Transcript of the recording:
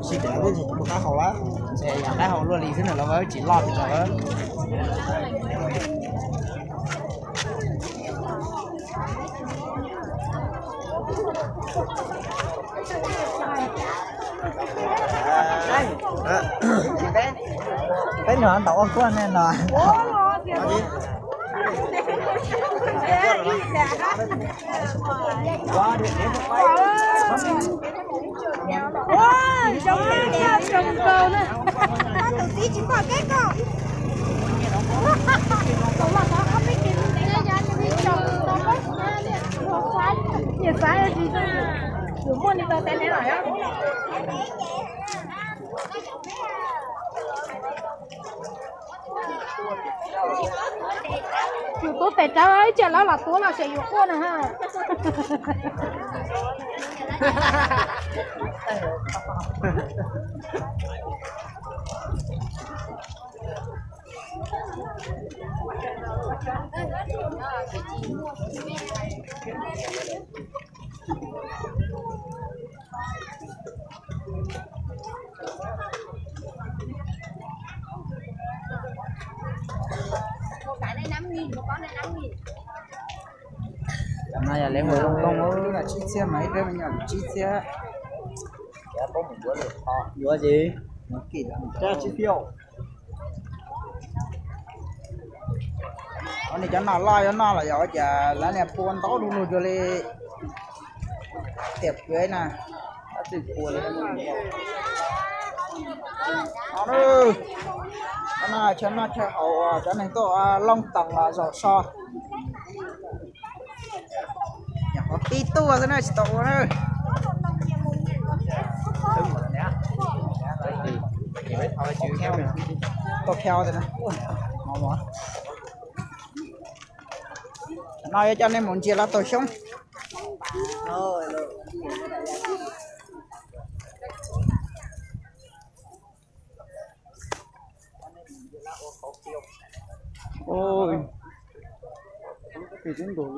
Sib deev mus qab hau lawm, yog qab hau luaj li xwb na los tsis loj pes tsawg. Peb nrog ntaus ua kuaj nej no. Zoo nkauj na. Tus txiv tsis pom keb ko. Niam xav tsis yuav muaj li tau tes ne los. Yus tuav tes rau ib tsam lawv los tuav los xyov yus quaj na ha. Cov no yog leej muam zoo nkauj, tsib txhiab mas ib rab me nyuam tsib txhiab. Yuav ces rab tsib txhiab. Ov, nej cov no loj yuav noj los yog ua cas lawv niag pua ntau du lug cuag li tiam pw na. Ov, cov no chaw noj chaw haus cov neeg tuaj looj toos los zaum so. Nyuam qhuav pib tuaj xwb na, tsis tau ua na. Tau khau no yog coj nej mus ntsia lawv tau xyoob. Oj, pem teb nkaus.